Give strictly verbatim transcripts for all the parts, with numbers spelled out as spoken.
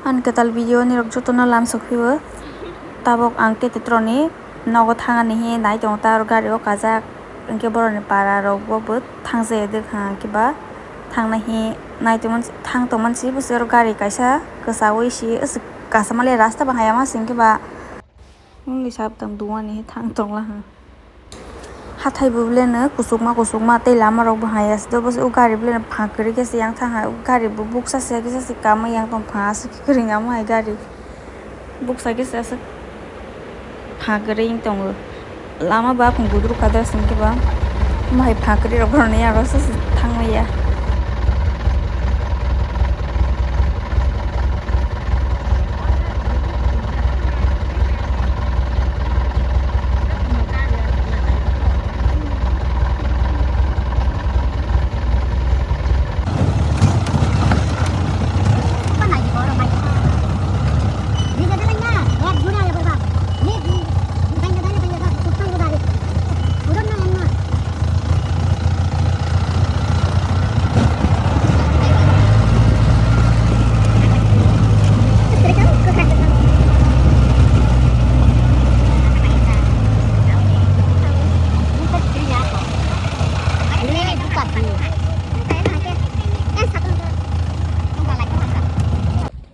Ani kwtal video ni rok jotono lam sok phio. Tabok ang tete troni nogo thangani hi nai tongo ta aro gari o kajak. Hinkhe borok ni para rok bo bo thangjaio de kha hinkhe ba thangna hi nai tongmani thang tongmani si busi aro gari kaisa kwchawui si aswk kasamale rasta bangya ma si hinkhe ba. Wngwi sabtang duani thang tongla ha. Hathai bo beleno kuchukma kuchukma tei lama rok bo hai aswk. Dobo se o gari beleno pha kwrwi khe se yang thang ha. O gari bo buksa se kisa se kama yang tong pha aswk kwrwi ama hai gari. Buksa kisa aswk pha kwrwi wng tongo. Lama ba phung budruk kha da sing khe ba. Omo hai pha kwrwi rok boroni aro se se thang maya.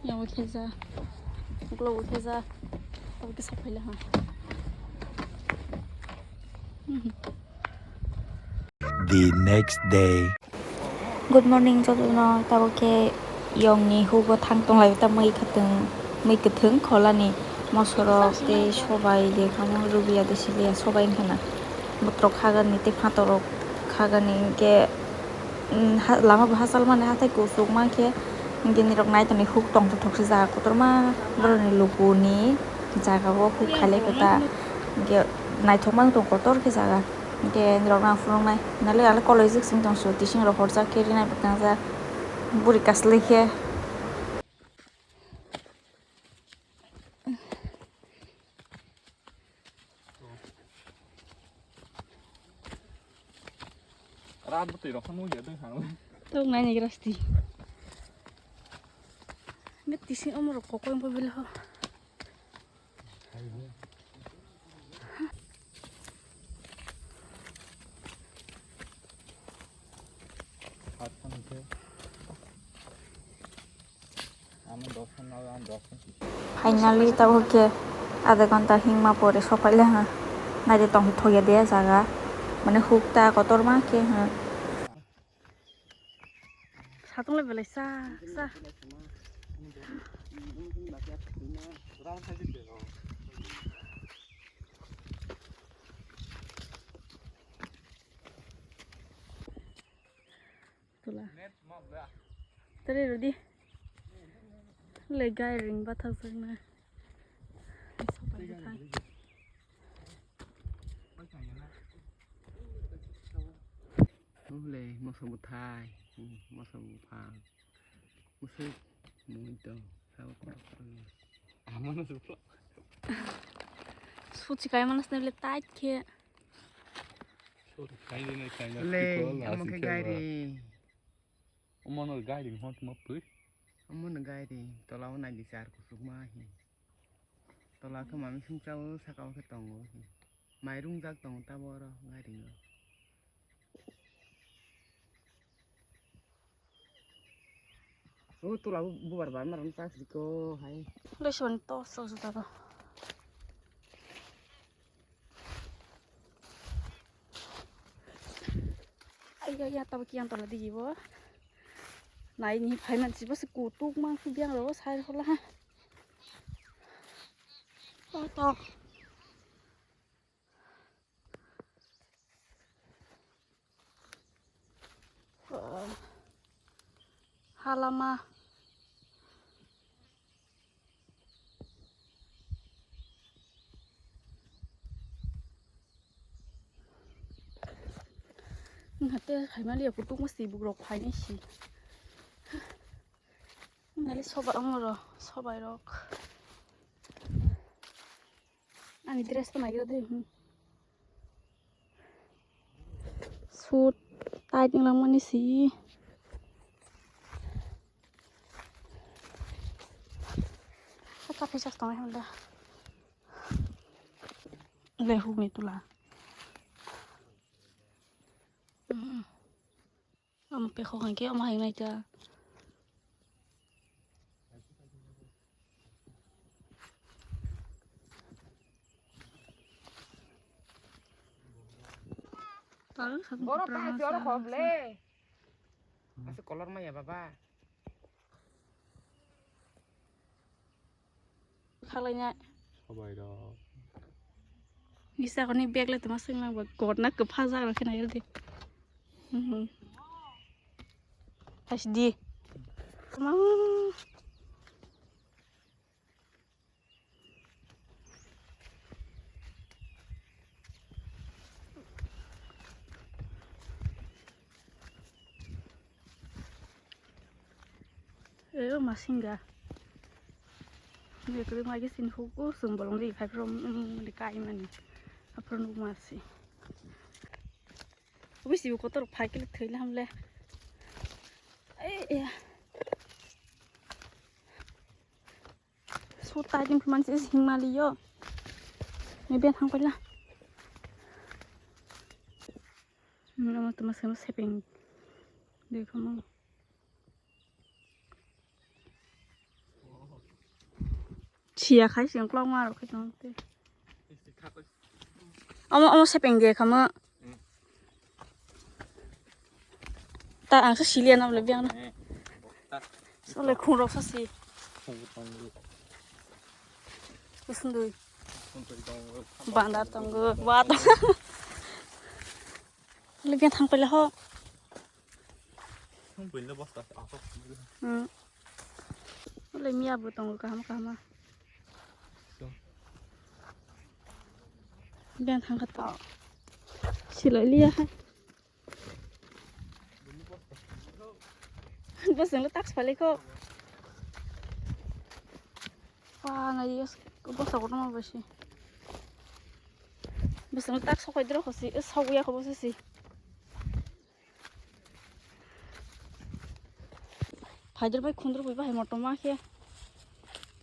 Yang bo khe ja, ukulok bo khe ja, abo khe sapai le ha. The next day. Good morning jotono, tabok khe yongni hugo thang tonglai ta mui kwthwng, mui kwthwng kholani mosorok tei sobai de khamung rubiya de siliya sobai wngkha na botrok khagani tei phatorok khagani hinkhe. Lama bo hachal mani hathai kuchuk mankhe, hinkhe nirok nai tongni huk tongthok thok se jaga kotorma borokni lukuni jaga o huk khailai khe ta hinkhe naithok mang tong kotor khe jaga hinkhe nirok nang phunuknai nalai ang koloi jik sing tong su tising rok horjak khe rinai bwtang jak buri kaslai khe. Rat bwtwi rok phano ya doi hang. Tok nai ni grasti. Nge tising omo rok kokoi bo bil ho. Finally, tabuk khe adha ghonta himma pore sopaile ha. Naidi tongthok ya de jaga. Mane huk ta kotorma khe ha. Satung le belai sa, sa. Tula. Tari rodi. Le gai ring bathak sakna. Ule moso bwthai, moso bwphang, moso mui tong, sabo kotor kotor. Amano supo. Suchi kai manas ne le tait khe. Ule, amo khe gari. Omono gairing hor tongma pui. Omono gairing, tola o naidi char kuchukma hi. Tola khe mami sungcha o, saka o khe tongo hi. Mai rungjak tongo tabo oro gairing o. O tola o bubar bar maram chak siko hai. Lesoni tos o juta ro. Aiya, ya, tabo kiyang tola digi bo. Nai ni phai man si bo se kutuk mang si biang ro sai hola ha. To, to. Halama. Hate khaimani ya kutuk ma si bugrok phaini si. Nali soba amoro sobai rok. Ani dress to nagira de. Suit tight wnglamani si. Kaphisa tong hwnda. Le humi tula. Mm. Omo pekhok hwnkhe omo hai nai ta. Borok ta jora khok le. Ase color maya baba. Khalai na. Sabai rok. Nisa koni bag le tama sing lang ba god na kwpha jak rok khena yodi. Hmm. Has di. Mang. Eo masinga. Ni kuri magi sin huku sung bolong ri phai from ni kai mani. Apron masi. Wisi bu kotor phai kile thoi lam le. Ai ya. Su tai dim phi mansi hing mali yo. Ni ben hang paila. Hmm, omo tuma sema sepeng. Dekho mo. Siya khai sing klok ma rok khai tong te. Omo, omo sepeng de khamo. Ta ang sa siliya nam le biang na. Sole khung rok sa si. Kusundui. Bandar tongo, wa tongo. Le biang thang pele ho. Thang pele bosta. Hmm. Wale miya bo tongo kaham kaham. Biang thang kha to. Silai liya hai. Bosong le tak siphalai kho. Wa nai yes bosta kotorma bai se. Bosong le tak sokhai dro khosi, sawi ya kho bosi. Phaidar bai khundro bai bahai motom ma khe.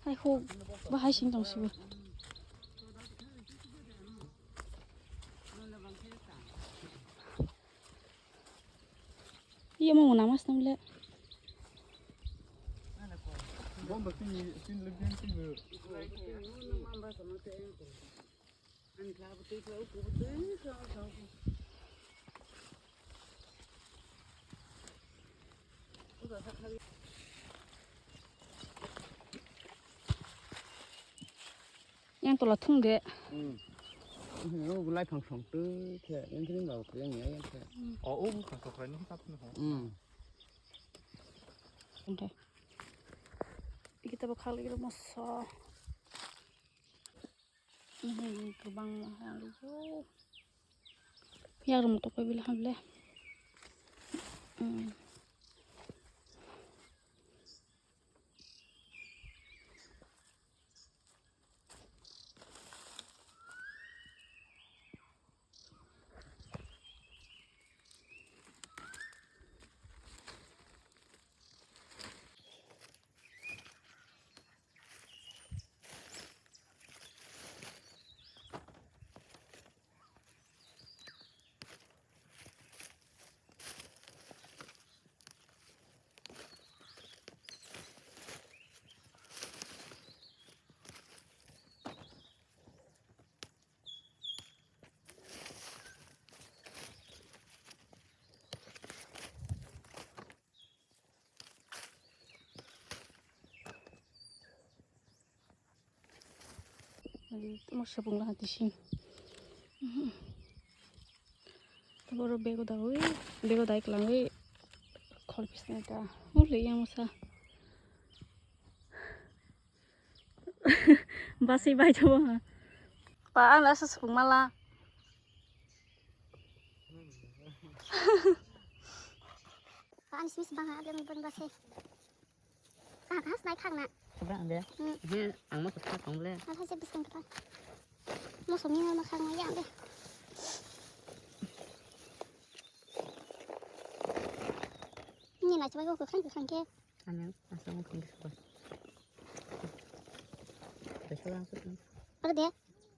Hai hu bahai sing tong sibo. Iya mau nama sih le. Yang tola thung de. Hmm. Yang bu lai phang song tu khe, yang khe ring bau khe yang ya yang khe. Oh, oh, bukan kau keren ni tapi no. Hmm. Oke. Kita bakal kita masak. Hmm, kebang yang lu. Yang rumah toko bilang hable. Hmm. Mo sepung laha tising. Taboro bego dawi, bego dai kelangwi khol pisna ta. Muli yang masa. Basi bai jabo ha. Pa ang lasa sepung mala. Pa ang simi sibang ha, abang bang basi. Kaham kaham snai khakna. Khakna ang de. Hmm. He, ang masa khak tong le. Ang hai se bising kata. Moso ni ma khakna ya ang de. Ni nai chabai ko khang khang ke. Ano, asa mo khang ke. Aro de.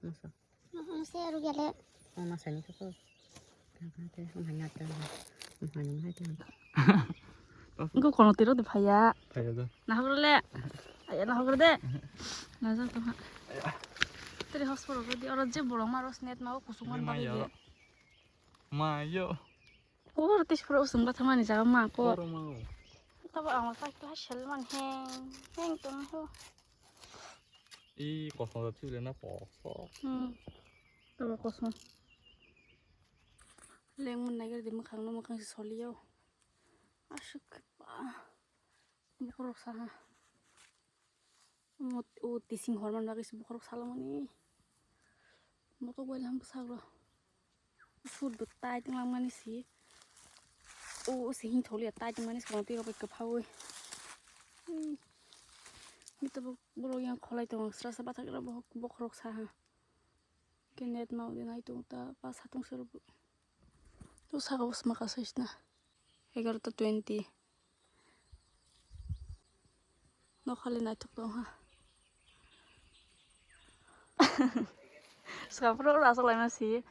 Masa. Masa aro gele. Oh, masa ni ko. Tang tang te, oh, hanya te. Oh, hanya hai te. Engko kono tiro de phaiya. Phaiya da. Nahok le. Aya nahok de. Najak to ha. Tiri hospital ko di oro je bolong ma ros net ma o kusung man bagwi. Ma yo. Oro tis pro usung ba thamani jaga ma ko. Oro ma o. Tabo ang sa kla sel man heng heng tong ho. I kosong da chule na kosong. Hmm. Tabo kosong. Leng mun nai gari de mukhang no mukhang si soliyo. Asuk pa. Bokhorok saha. Mo-, o tising horman bagwi se bokhorok salamani. Motok bai lam bwsakro. Food bo tai tonglamani si. O, o si hing tholiya tai tongmani si kono twi rok bai kwphaui. Ui. Mito bo borok yang kholai tongo srasa bathakra bokhorok saha. Ke net ma udi nai tongo ta pa satung sero bo. To saka bo sma kasa isna. Egarota twenty. Nokhali naithok tong ha. Saka pura ura asok laima si.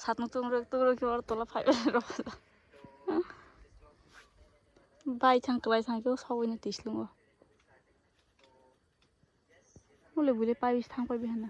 Satno tungrok tungrok ke oro tola phai bai rok. Bai thang kwlai thang ke sogwi ni tislungo. Mole bule pai bis thang pai bihana.